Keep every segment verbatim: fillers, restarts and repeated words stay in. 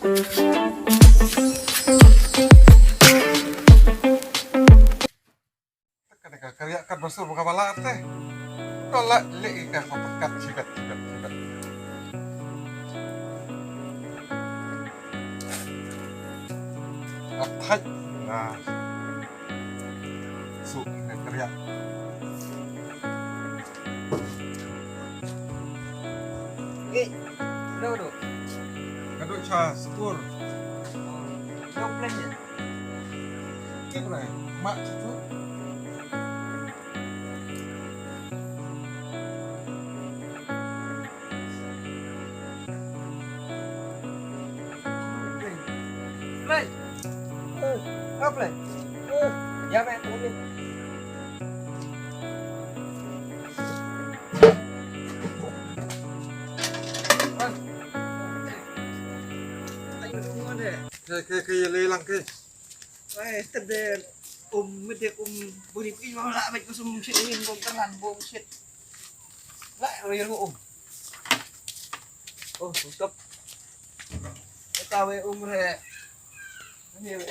Ka dei ka kariah kat ba sur ba ka ba la te. To la leh ïa ka kat chibat chibat chibat. Athaj na. Su ka kariah. Ngi, dau dau. Ka dau cha skur. Dau plan ya. Kit rai, mak situ. Play. Eh, ah, play. Eh, ya, play. Ayo, dong, dong, deh. Ke, ke, ke, ya, leh lang ke. Ai, tebe um mede um buri pi ma la bai kusum shit ni bom terlan bom shit. La ro yero um. Oh, tutup. Tawe um re. Ni re.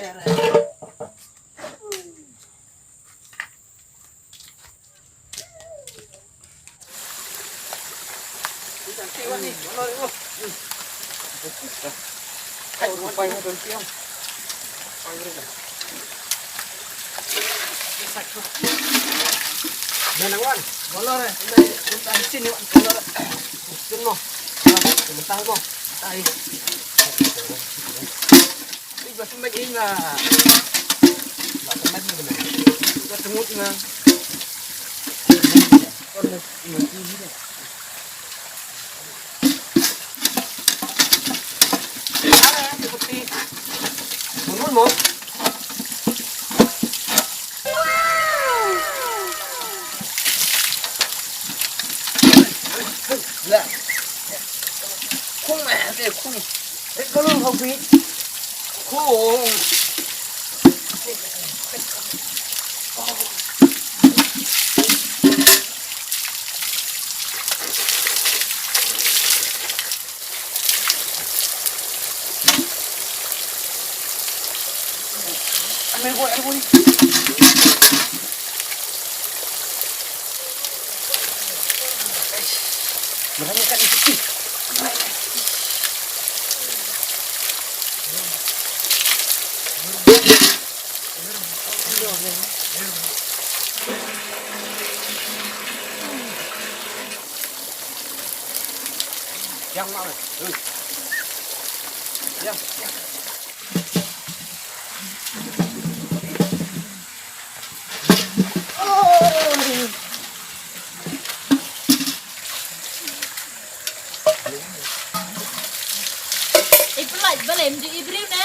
I pynlait balei ym ju i briew ne?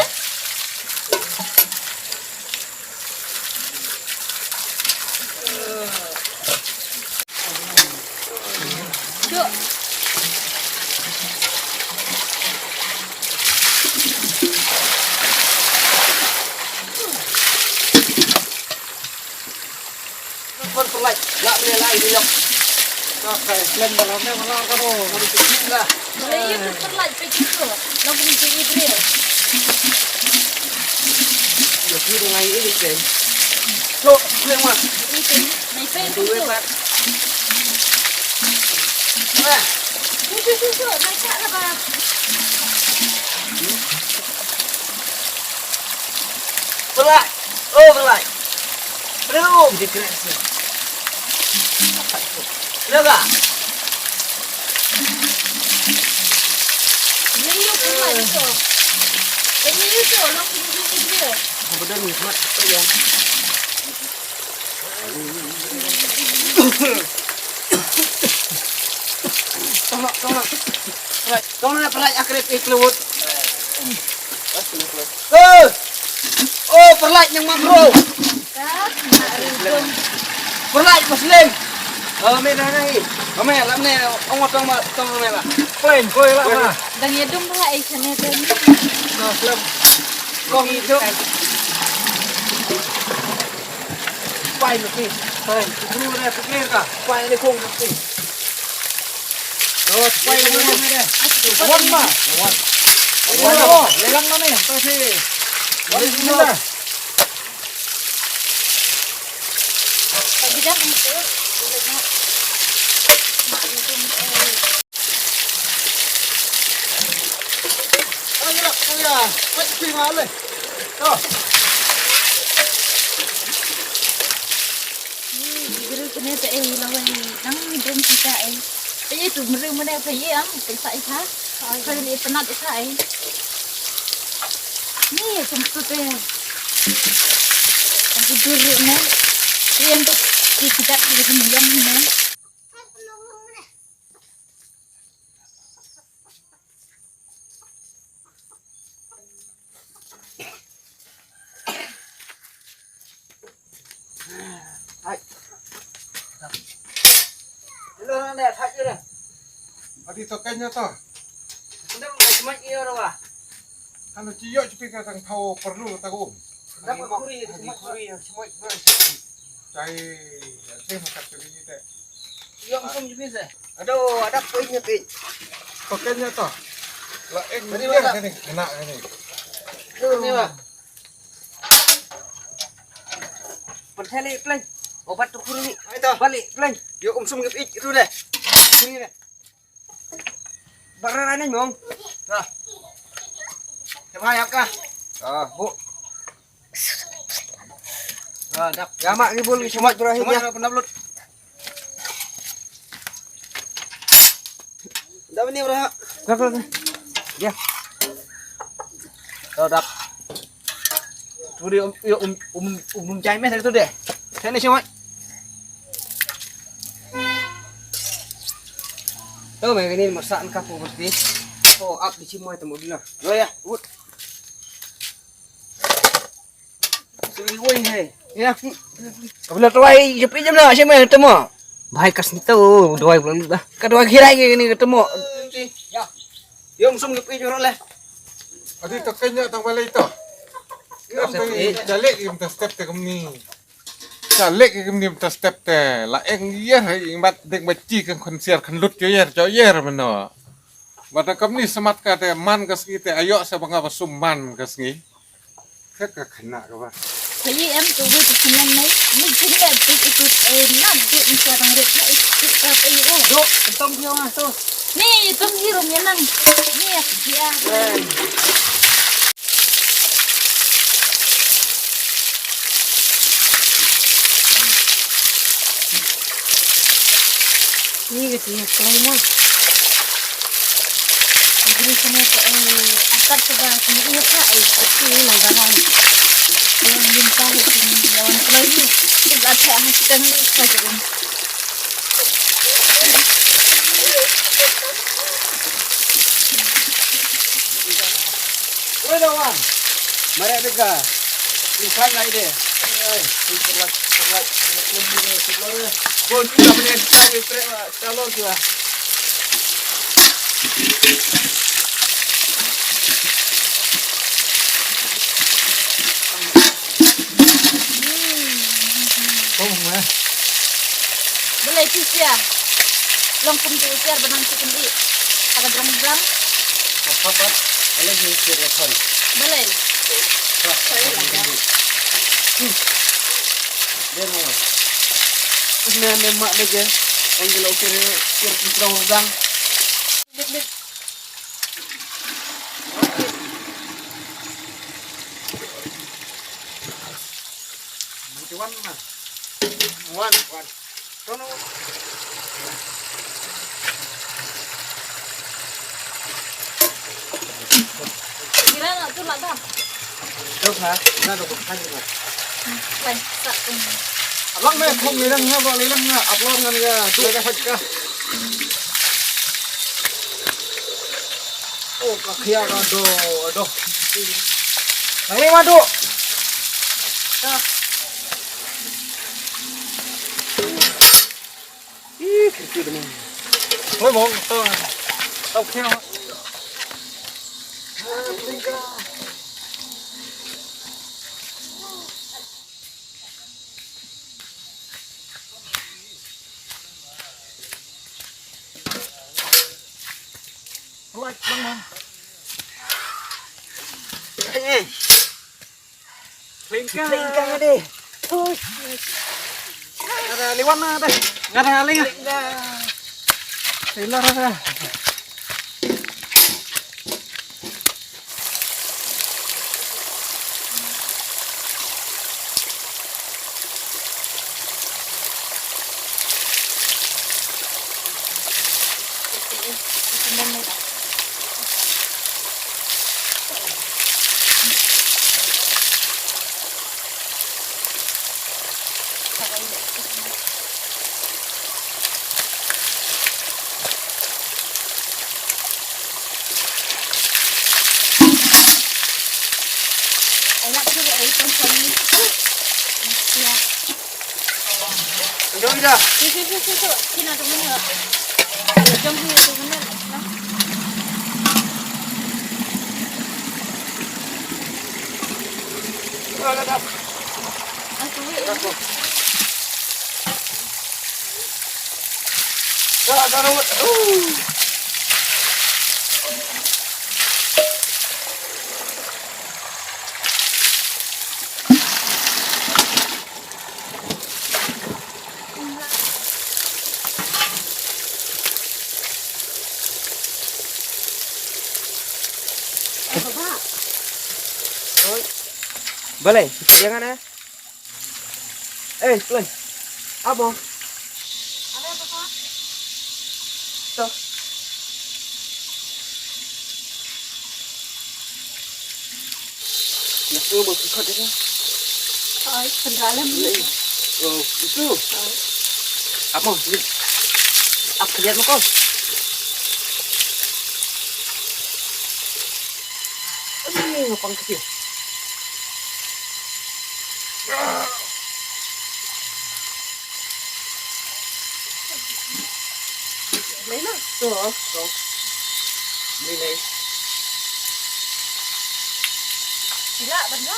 Ju. Pynlait, lah, lah, lah, lah. Ka klem ba la ne ba la ka ro. Lah. Lah, ïa ka pynlait pe ki ko. Lah, bun ki i briew. Ïa ki dong ai i klem. Lo, klem ma. Nai pe ki ko. Lah. Su, su, su, su, nai ka lah ba. Pynlait. Oh, pynlait. Pynlait. Pynlait ka. Pynlait ka. Pynlait ka. Long pynlait ka. Apa dah ni, Mat? Apa ya? Tolak, tolak. Pynlait, tolak, pynlait, akrep, eh, kelewut. Eh! Oh, pynlait, nyang ma bro. Pynlait, Muslim. Oh, me dah nahi. Oh, me, lam ne, ong tong ma, tong me la. Plain, koi la ma. Dang ïa dum ba, eh, sene dum. Muslim. Kong hidup. Pai mesti. Pai. Guru ne, pukir ka. Pai ni kong mesti. Oh, pai ni kong mesti. Wan ma. Wan. Lelang na ne, ta si. Wali sila. Ni, guru kene te, eh, lawan nang dum kita, eh. Te ye tu meri mene te ye am, te sa isa. Sa ni penat isa, eh. Ni ye kum tu te. Aku dulu ne. Ye tu kita kita yang ne. Hai. Hello, nang deh, hai, deh. Adi to kenya to. Udah, nggak cuma iyo, Rawa. Kan ci yok ci pika tang tau perlu tau. Udah, kuri, kuri, kuri, cuma, cuma. Cai, ya, sih, masak kuri ni, teh. Yok, sum, ci pisa. Aduh, ada poin ni, Pin. Pakai ni, to. La, eh, ni, ni, ni. Kena, ni. Ni, Pak. Pynthei leh pleng. Obat tu kuri ni. Ai to. Balik pleng. Yo um sum ngep ik tu deh. Sini deh. Barang aneh mong. Nah. Coba ya kah. Ah, bu. Ah, dak. Ya mak ngibul semua jurah ya. Semua pernah belut. Dah ni bro. Dah, dah, dah. Ya. Dah, dah. Tu dia um, ya, um, um, um, um, cai meh tu deh. Saya ni cuma. Tu meh ni masak ka pu berarti. Oh, ap di cimai temu dia. Oh ya, good. Sui woi he. Ya. Ka bela tuai jepi jam na, siapa yang temu? Bahai kas ni tu, dua bulan dah. Ka dua kira ni, ni ketemu. Ya. Yang sum jepi jorok lah. Adi tu kenya tang balai tu. Yang tu jalik yang tu step tu kemni. Jalik yang kemni tu step tu. La eng yer, yang bat dek baci kan konser kan lut yer, jauh yer mana. Bad da kamni semat ka te man ka sngi te ayo sa ba nga ba sum man ka sngi. Ka ka khana ka ba. Ka yi em tu bu tu sinan nai. Ni jin ya tu itu eh na tu ni sa dang rit na itu ka te yu. Do tong yo nga tu. Ni tong hi rum ya nang. Ni ya dia. Ni ka ti kloi mo. Gri kene ka eh atat ka ba kene ia ka eh ka ti la ba han. Yang minta ni kene lawan kloi ni. Ki la ta ha kitang ni ka jong. Oi lawan. Mare dega. Ikan lai de. Oi, terlak, terlak, terlak, terlak. Bon, kita punya ikan ni trek lah. Kalau tu lah. Kong eh. Balei tu sia. Long kum tu sia benang chicken i. Ada berang-berang. Apa apa? Balei tu sia dia kan. Balei. Dia mau. Ini mak dia je. Yang kalau kira kira kita orang. Wan, wan. Tono. Kira nak tu lah dah. Terus ha, na do ko kan na. Lai, sa tu. Abang me khong ni lang nga ba ni lang nga upload ngan ya tu ka hak ka. Oh, ka khia ka do do. Nang ni ma do. Dah. Ih, kecil teman. Oi, bong, to. Tau khia. Like, bang, bang. Eh. Klingka. Klingka deh. Ada liwan ada. Ada linga. Sailor ada. Jom ida. Balei, jangan eh. Eh, play. Abo. Stop. Nak tu bos ikut dia. Ai, kendala ni. Oh, itu. Apa? Apa lihat muka? Ini ngapang kecil. Lei na. To, to. Lei, lei. Sila, benda.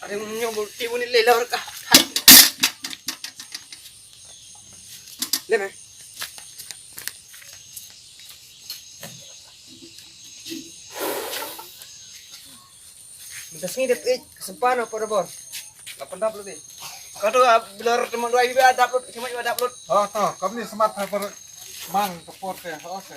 Are nyo bol ti buni le lor ka. Le me. Minta sngi dep ik sempan apa rebor. Lapan dap lebih. Kau tu bila orang teman dua ibu ada upload, cuma ibu ada upload. Oh, to, kami semat ha per mang ke por te, oh, se.